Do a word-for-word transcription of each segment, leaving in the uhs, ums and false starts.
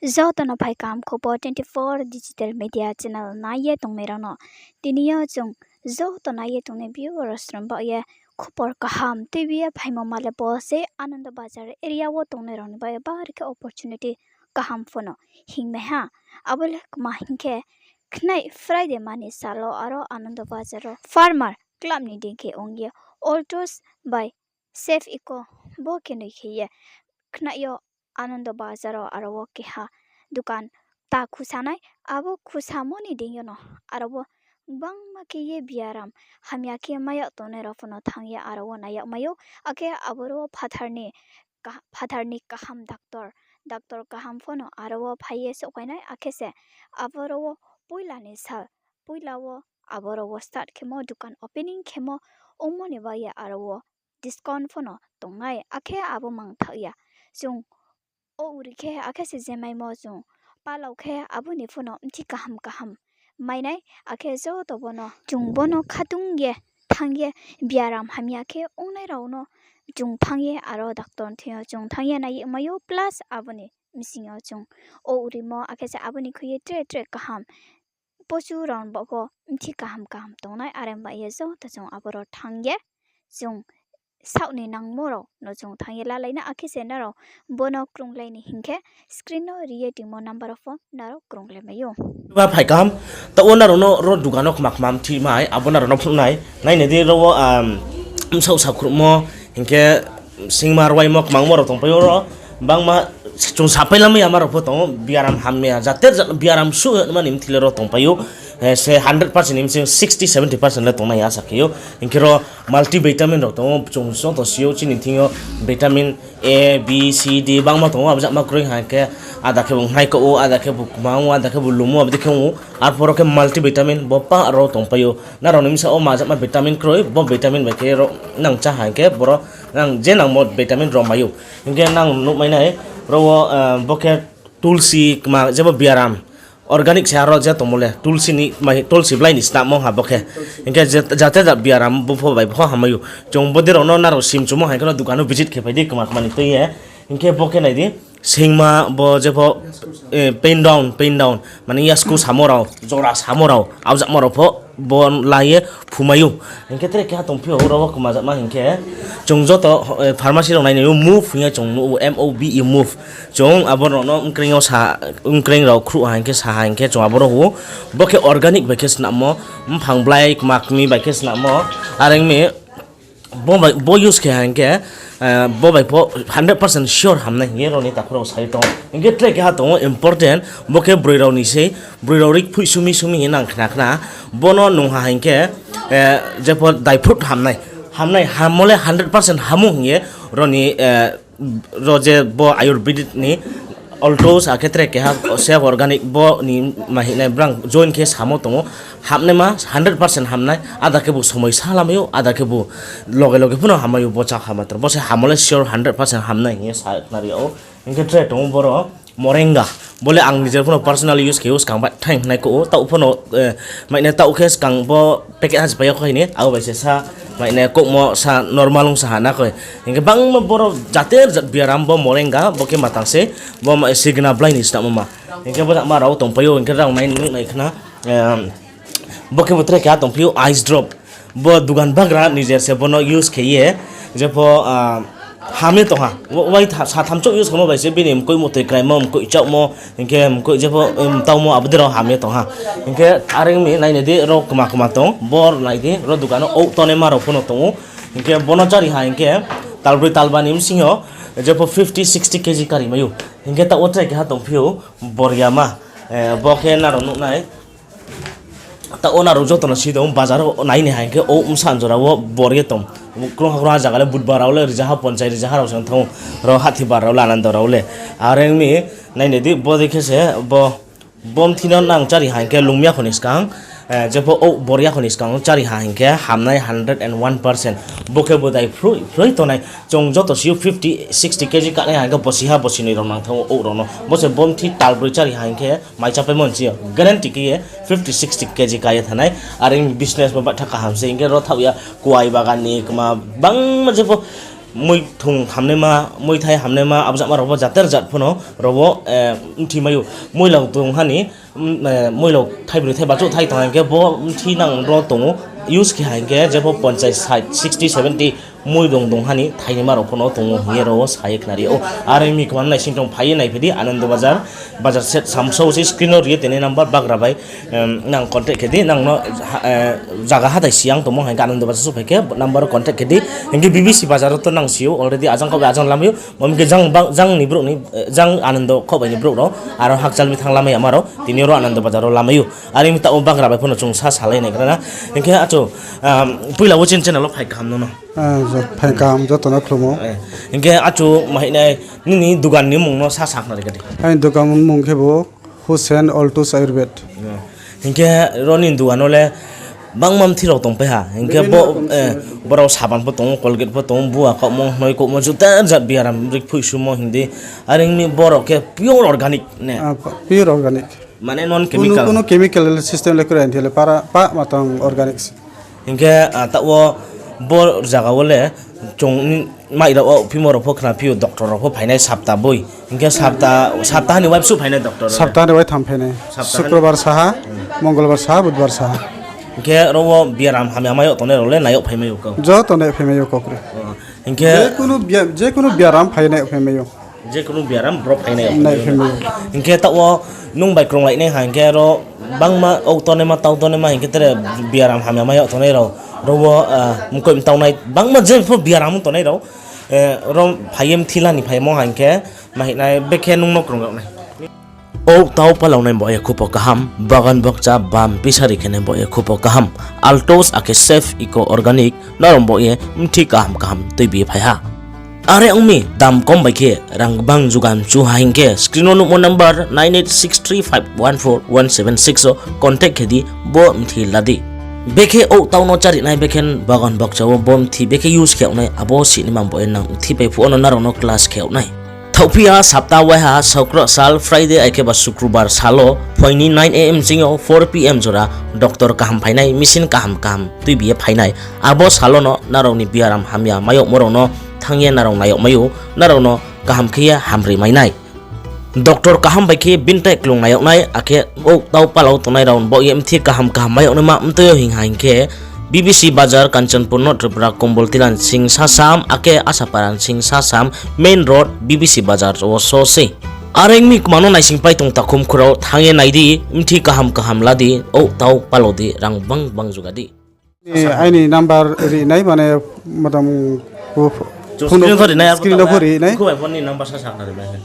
Joto no phai kaham Khupor twenty four digital media channel nai ye tongnai rao no. Tini yo chung joto nai ye tongnai viewers rao ni baoh ye khupor kaham tuibi ye phaimo ma le bo se Anando Bazar area wo tongnai rao ni baoh ye bari khe opportunity kaham pho no hingmai ha. Abo le kma hing khe, khnai Friday mani sal wo aro Anando Bazar wo Farmer Club ni deing khe ong ye Altos bai Safe Eco bo khe noi khe ye khnai yo Anando Bazar wo aro wo keha dukan ta khusa nai, abo khusamo ni deing yo no aro wo gbangma khe ye biaram hamya khe mai yag tongnai rao pho no thanng ye aro wo nai yag mai ou, akhe aboro wo phathar ni kaham doctor, doctor kaham pho no aro wo phai ye souhphai nai, akhe se aboro wo poila ni sal, poila wo aboro wo start khemo, dukan opening khemo ongmo ni baoh ye aro wo discount pho no tongnai, akhe abo mangthaoh ya. Chung o uri khe akhe se je maimo chung palao khe abo ni pho no bthi kaham kaham mai nai, akhe joto bo no chung bo no khatung ye thanng ye biaram hamya khe ongnai rao no chung thanng ye aro doctor ni thing yo chung thanng ye nai ye mai ou, plus abo ni bsing yo chung o urimo akhe se abo ni khui ye tre tre kaham pochu rao bo pho bthi kaham kaham tongnai, are bai ye joto chung aboro thanng ye chung saoh ni nangmo rao no chung thanng ye lalai na, akhe se nrao bo no krunglai ni hing khe screen no ri ye tingmo number wo pho nrao krunglai mai ou. Ba phai kaham, taoh wo nrao no ro dukan no kma kma bthi mai, abo nrao no phnuh nai, nai nai di ro wo, bsaoh sakhruhmo hing khe singma rwaimo kmangmo rao tongpai ou ro, bangma chung sapai lamai ya ma rao pho tong ou, biaram hamya, jater jat biaram suh mani bthi le ro tongpai ou, se hundred percent ni bsing sixty seventy percent le tongnai asa khe ou, hing khe ro multivitamin rao tong ou, chung joto si ou chini thing yo vitamin A, B, C, D bangma tong ou, abo jama kroi ha hing khe ada khe bo hnai kau ou, ada khe bo kmang ou, ada khe bo lum ou, abo dei khe ong ou, arphuh ro khe multivitamin bo pah ro tongpai ou, nrao ni bsa wo ma jama vitamin kroi, bo vitamin bai khe ro nang chá ha hing khe boro nang je nangmo vitamin ro mai ou. Hing khe nang nuhmai nai, ro wo, bo khe tulsi kma jebo biaram organic se aro je tongmo le tulsi ni, tulsi blai ni snammo ha bo khe. Hing khe jate jat biaram bo pho bai pho hamai ou. Chung bodei rao no nrao sim chumo hai khe no dukan no visit khe phai di kma kma ni tui ye. Hing khe bo khe nai di, singma bo jepho, pain down, pain down, mane yasku samo rao, jora samo rao, abo jama rao pho bo la ye phumai ou. Hing khe tre keha tongphi ou ro wo kma jama hing khe, chung joto pharmacy rao nai nai ou, Move hing ye chung nuh ou, M O V E, Move. Chung abo rao no bkreing rao khruh ha hing khe, sa ha hing khe chung abo rao ou. Bo khe organic bai khe snammo, mphang blai kma kmi bai khe snammo, are ong mi bo use khe ha hing khe, bo bai pho hundred percent sure hamnai hing ye ro ni takhu rao sai tong ou. Hing khe tre keha tong ou important, bo khe broi rao ni sei, broi rao ri phoih sumi sumi hing ye nang khna khna. Bo no nung ha hing khe, jepho dry fruit hamnai, hamnai hammo le hundred percent hamo hing ye ro ni, ro je bo Ayurvedic ni Altos akhe tre keha Safe Organic bo ni ma hing nai brang join khe samo tong ou, hamnaima hundred percent hamnai, ada khe bo somoi sa lamai ou, ada khe bo loge loge pho no hamai ou, bo chá kha matro. Bo se hamo le sure hundred percent hamnai hing ye sa khnari ou. Hing khe tre tong ou boro moringa. Bo le ang nijer pho no personal use khe ou, skang bai thaing nai kho ou, taoh pho no, maine taoh khe skang bo packet ha se pai ya kho hai ni, abo bai se sa, maine kouhmo sa normal ong sa ha na khoi. Hing khe bangma boro jater jat biaram bo moringa, bo khe matang se, bo signa blai ni snammo ma. Hing khe bo jama rao tongpai ou, hing khe rao nai nuh nai khna, bo khe bo tre keha tongphi ou eye drop. Bo dugan bagra nijer se bo no use khe ye, jepho, ham ye tong ha. Wai sa tham chouh use khemo bai se bini mkoih motoi kraimo, mkoih chaohmo, hing khe mkoih jepho, mtaumo abo dei rao ham ye tong ha. Hing khe are ong mi nai nai di ro kma kma tong, bo nai di ro dugan no ouh tonnaima rao pho no tong ou. Hing khe bo no chári ha hing khe talbroi talba ni bsing yo jepho fifty sixty K G kari mai ou. Hing khe taoh wo tre keha tongphi ou boriama, bo khe nrao nuh nai. Taoh wo nrao joto no si tong ou, bazar wo nai ni ha hing khe ouh bsa jora wo bor ye tong. Krungha krungha zaga le budbar rao le rijaha, ponchai rijaha rao se thanng ou, ro hathibar rao le, Anando rao le. Are ong mi nai nai di, bo dei khe se bo, bo mthi no nang chári ha hing khe lum ya kho ni skang, jepho ouh bor ya kho ni skang chári ha hing khe hamnai hundred and one percent. Bo khe bo dai phroi phroi tongnai. Chung joto si ou fifty sixty K G kanai ha hing khe bosi ha bosi noi rao nang thanng ou ouh rao no. Bo se bo mthi talbroi chári ha hing khe mai chápaimo ni si yo guarantee khe ye fifty sixty K G ka ye thanng nai. Are business bo baitha kaham se hing khe ro thaoh ya kuai bagan ni kma bangma jepho Mui thung hamnaima, mui thai hamnaima, abjama rao bo jater jat pho no rao wo, eh, mthi mai ou. Mui lou tong ha ni, mm, eh, mui lou thai broi thai bachouh thai tong ha hing khe bo mthi nang ro tong ou. Use khe ha hing khe jepho ponchas, sait, sixty, seventy mui dong dong ha ni thainaima rao pho no tong ou hing ye rao wo sa ye khnari ou. Are ong mi kma no naising tong phai ye nai phi di Anando Bazar, Bazar set samsao se screen wo ri ye tini number bagra bai, em, nang contact khe di, nang no, ha, eh, zaga hathái siang tongmo hai khe Anando Bazar souhphai khe number wo contact khe di. Hing khe B B C Bazar wo to nang si ou already, ajang kho bai ajang lamai ou. Mami khe jang bang, jang ni brouh ni, eh, jang Anando kho bai ni brouh rao, aro hakchal mi thanng lamai yama rao, tini ro Anando Bazar wo lamai ou. Are ong mi taoh wo bagra bai pho no chung sa salai nai gra na. Hing khe achu, um, poila wo chini channel wo phai kaham no no. Ah, jo-, phai kaham joto no khlumo. Eh, hing khe achu mahinai nini dugan ni mmung no sa sakhnari kha di. Aini dugan mmung khe bo Hussain Altus Ayurved. Hing khe ro nini dugan wo le bangma mthi rao tongpai ha. Hing khe bo, eh, borao saban pho tong ou, Colgate pho tong ou, bua kauhmo, hnoi kauhmo, juta jat biaram rikphui sumo hing di. Are ong mi borao khe pure organic ne? Ah, pa-, pure organic. Mane non chemical. Kuno, kuno chemical system le krai thai le para, pa ma tong organic. Hing khe, ah, taoh wo bo zaga wo le chung mai rao wo phimo rao pho khna phi ou, doctor rao pho phainai sapta boi. Hing khe sapta, sapta ha ni wai bsuh phainai doctor rao le? Sapta ha ni wai tham phainai. Sapta ha ni? Sukrobar saha, Mongolbar saha, Budbar saha. Hing khe ro wo biaram hamya mai yag tongnai rao le nai yag phaimai ou kau? Joto nai yag phaimai ou kau kre. Oh, hing khe jekunu bia-, jekunu biaram phai nai yag phaimai ou. Jekunu biaram bro phai nai yag phaimai ou. Hing khe taoh wo nung bai krunglai nai ha hing khe ro bangma ou tongnai ma, tau tongnai ma hing khe tre biaram hamya mai yag tongnai rao. Ro wo, ah, mkoih mtaunai bangma jepho biaram tongnai rao. Eh, ro phai ye mthi la ni phaimo ha hing khe, mahinai bekhe nung no krung yag nai. Ou tau palaonai bo ye khupo kaham, bagan bakcha bam pisari khenai bo ye khupo kaham, Altos akhe Safe Eco Organic, nrao bo ye mthi kaham kaham tuibi ye phai ha. Are ong mi dam kom bai khe rang gbang juga mchu ha hing khe screen wo nuhmo number nine eight six three five one four one seven six wo contact khe di, bo mthi la di. Bekhe ou tau no chárinai bekhe bagan bakcha wo bo mthi bekhe use khe yag nai, abo sini ma bo ye nang mthi pai phuh wo no nrao no class khe yag nai. Thaohphi ya sapta waiha saukro sal Friday aikhe ba Sukrubar sal wo phoini nine A M sing yo four P M jora doctor kaham phainai, machine kaham kaham tuibi ye phainai. Abo sal wo no nrao ni biaram hamya mai yagmo rao no thanng ye nrao nai yag mai ou, nrao no kaham khe ye hamri mai nai. Doctor kaham bai khe bini tai klung nai yag nai, akhe ou tau palao tongnai rao bo ye mthi kaham kaham mai yag naima mtoi yo hing ha hing khe, B B C Bazar, Kanchanpur no Tripura, Kombol Tilan sing sasam, akhe Asapara sing sasam, main road, B B C Bazar wo so se. Are ong mi kma no naising pai tong takhum khurao thanng ye nai di, mthi kaham kaham la di, ou tau palao di, rang gbang gbang juga di. Aini number ri nai mane madam screen wo pho ri nai,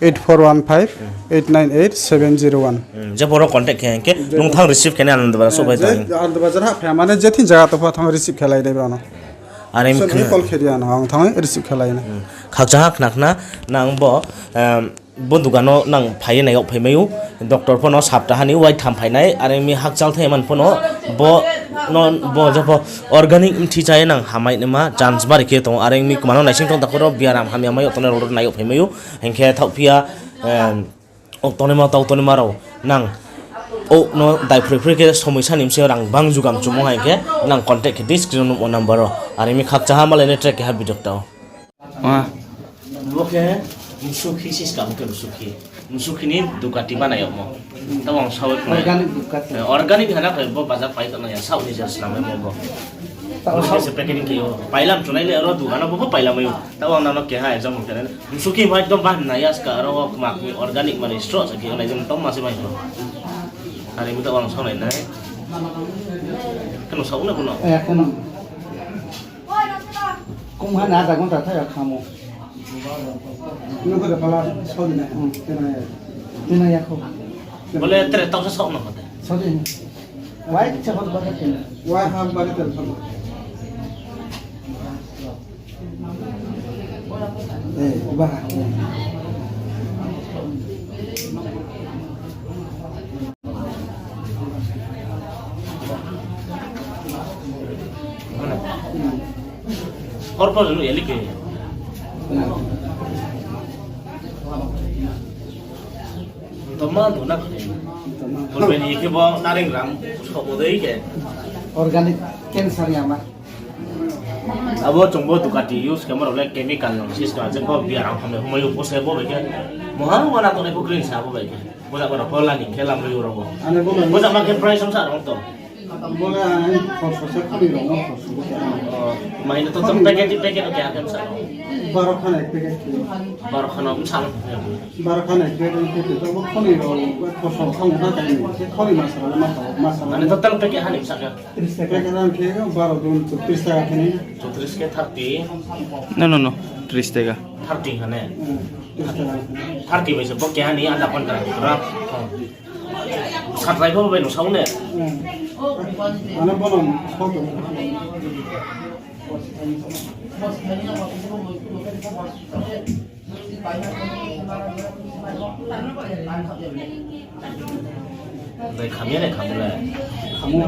eight four one five, eight nine eight, seven zero one. Hmm, je boro contact khe hing khe nung thanng receive khe nai Anando Bazar souhphai tong. Anando Bazar ha phai mane je thing zaga tong pho thanng receive khe lai nai brao no. Are ong mi call khe di ano, ang thanng receive khe lai nai. Khakchang ha khna khna, nang bo, em, bo dugan no nang phai ye nai yag phaimai ou, doctor pho no sapta ha ni wai tham phainai, are ong mi hakchal thai man pho no bo, no, bo jepho organic mthi chá ye nang hamai naima chance bari khe tong ou, are ong mi kma no naising tong takhum rao biaram hamya mai yag tongnai rao nai yag phaimai ou, hing khe thaohphi ya, em, ou tongnaima tau tongnaima rao nang ou no daiphroiphroi khe somoisa ni bsing yo rang gbang juga mchumo ha hing khe nang contact khe di screen wo nuhmo number wo. Are ong mi khakchang ha malai nai track keha video ta ou. Bo khe msukhi siska, bo khe msukhi. Msukhi ni Ducati banai yagmo. Tabo ang sawi khna. Organic Ducati. Eh, organic hana khe bo bazar pai tong ya, sawi ni je snam mo bo. Bo khe se packing khe yo. Pailam chunai le aro dugan no bo pho pailam yo. Tabo ang nang no keha example khe nai. Msukhi bai ekdom ban nai ya ska aro kma khe organic mani stroh sa khe nai jom tong ma se bai. Are mi tabo ang sawi nai. Khe no sawi na bo no. Eh, khe no. Kum ha na adha ghonta thai ya khamo. Nung khe pala sawi na. Hmm. Tena ya. Tena ya kho. Bole tere tau sa sawi na kho te. Sawi na. Wai cha hot ba te. Wai ha ba te sawi. Eh, ba. Hor pho nuh ya liki. Toma dona khe. Toma. Purbe ni khe bo naring ram, sok bo dei khe. Organic cancer ya ma. Abo chungbo Ducati use khe morao le chemical no sis ka je ko biaram hamle humai upo se bo bai khe. Mohang wana to ne ko green sa bo bai khe. Boja baro hola ni khe lam ri uro bo. Ane bo bai. Boja ma khe price ong sa rong to. Bo le ang khorso se khani rong khorso bo. Mai no to to packet packet ke akem sa. Baro khana ek packet. Baro khana um sa. Baro khana ek packet to bo khani rong khorso khang na kai ni. Khani masala masala. Ane to tang packet hani sa ka. Packet ang khe baro dun chotris taka khe nai. Chotris khe thirty. No, no, no. Tris taka. Thirty hane. Thirty bai se bo keha ni ada kontra. Satrai bo bai no sao ne. Ano bono sao to. Dai khamya ne khamya le. Khamu.